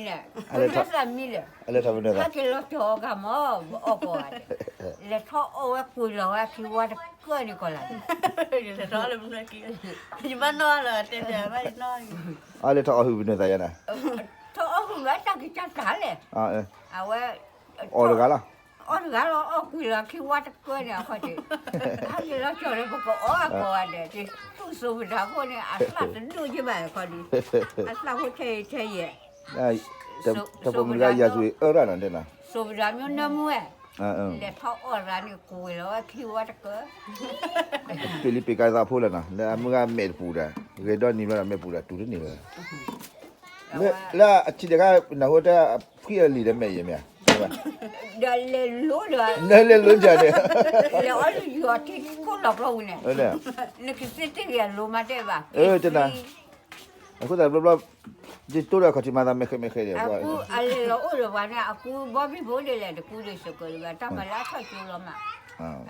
န့ၣ်, ပနွဲၣ်သးမံလဲၣ်, အလဲၤထီၣ်ပနွဲၣ်သး, ဟဲက့ၤလီၤကၠီၤအီၤဂၤမၢ်, အီၣ်ကိးဂၤဒဲး, လဲၤထီၣ်အီၣ်ဝဲကွံာ်လီၤဝဲခံဝါတကၢၢ်န့ၣ်ကီးလၢ်, လဲၤထီၣ်အီၣ်လၢပနွဲၣ်ခံ, ယဘၣ်နီၣ်လီၤတဲတဲဘၣ်နီၣ်, အလဲၤထီၣ်အီၣ်ဟုၣ်ပနွဲၣ်သးယါန့ၣ်, ထီၣ်အီၣ်ဟုၣ်ဝဲတၢ်ကံၢ်တၢ်တၢ်လဲၣ်, အဝဲ, အီၣ်တဂၤလီၤ, အီၣ်တဂၤလီၤ အီၣ်ကွံာ်လီၤခံဝါတကၢၢ်န့ၣ်အခီၣ်ထံး, ဟဲက့ၤလီၤကၠီၤလၢပကအီၣ်အကိးဂၤဒဲး, တသူၣ်စိၤပတြၢၤဖိန့ၣ် အသၣ်တဒိၣ်က့ဘၣ်ခီဒုး, အသၣ်ဖိထဲအံၤထဲယဲၢ် တၢ်ပိာ်မုၣ်တဂၤယၤစွံအၢရၣ်နီၤတဲနီၤ, စိၤပတြၢၤမ့ၢ်နၢမူဝဲ, လဲၤထီၣ်အီၣ်တဂၤန့ၣ် ကွံာ်လီၤဝဲခံဝါတကၢၢ်, ပ့ၤလံပ့ၤကါသးဖိလၢနီၤ, လၢအမုၢ်ဂၤမဲာ်တပူၤဒီး, ဂဲၤဒီနံၤဘျီဒီးမဲာ်ပူၤဒီးတူၢ်တန့ၢ်လၢၤ, လၢအထံတခါ နၢ်ဟူတၢ်ဖှံအလံၤဒီးမဲာ်ယဲၢ်မ့ၢ်ဧါ, ဒီးလဲၤလိဒီး, လဲၤလိယၤန့ၣ်, လဲၤအီၣ်လၢယွၤထံခိၣ်လီၤကျီဝံၤန့ၣ်, နကသ့တ့ၢ်ဂ့ၤအလိၤမးတဲဘၣ်, အဃိသတးဘျီဘျီ, ယတိၢ်ဒီးခီၣ်ထံးမၤသးမဲာ်ဃဲမဲာ်ဃဲဒံး, အလဲၤလီၤအိၣ်ဒီးပှၤန့ၣ် အကူဘီဘံၣ်ဖိဒ်လဲၣ် တကူဒံးစကၢၤဒံးဘၣ် တၢ်မၤလၢအထီၣ်ကၠိလီၤမး,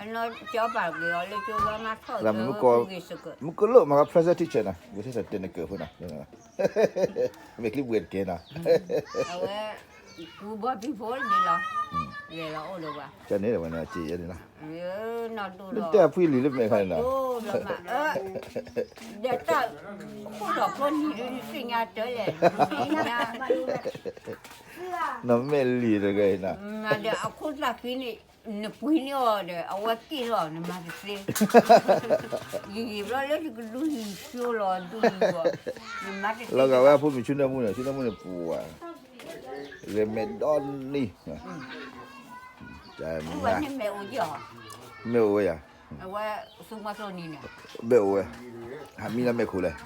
အနီၢ်ကၠီပာ်က့ၤအီၤလၢကၠိလီၤမးထီၣ်ကၠိကူက့ၤစကၢၤ, မုၢ်ကလိၣ်မၤက present teacher နီၤ, ဝဲထီၣ်တဲနကၢၤဖိနီၤ, မ့ၢ်ချံပှဲၤတကဲနီၤ, အဝဲ, ကူဘီဘံၣ်ဖိဒ်လီၤ, လဲၤလီၤအိၣ်ဒီးပှၤ, ကန့ၣ်ဝဲန့ၣ်အစ့ယဲန့ၣ်လီၤ, နတဲအဖှံလံၤလၢမဲာ်ခါန့ၣ်နီၤ, ဒီးတၢ်, ခိၣ်လီၤကျီနံၤဒ်နသ့ၣ်ညါတၢ်လဲၣ်, နီၢ်မဲာ်လံၤတဂၤအံၤနီၤ, ဒီးအခိၣ်သၣ်ဃံန့ၣ်, နပှ့ၤန့ၢ်အီၤဒီး အဝဲက့ၣ်လီၤ နမၤတသ့, ယံာ်ယံာ်ဘျီလၢယကဒူဟံၣ်ဆိလီၤဒူလီၤ, နမၤတသ့, လီၤဂာ်ဝဲအဖိမုၣ်ဆူနၢမူန့ၣ် ဆူနၢမူန့ၣ်ပှၤ, ဂဲၤမဲာ်ဒီနံၤ မဲာ်အိၣ်ဝဲယၤ, အဝဲ, မဲာ်အိၣ်ဝဲ, ဟးမံလၢမဲာ်ခိၣ်လဲၣ်,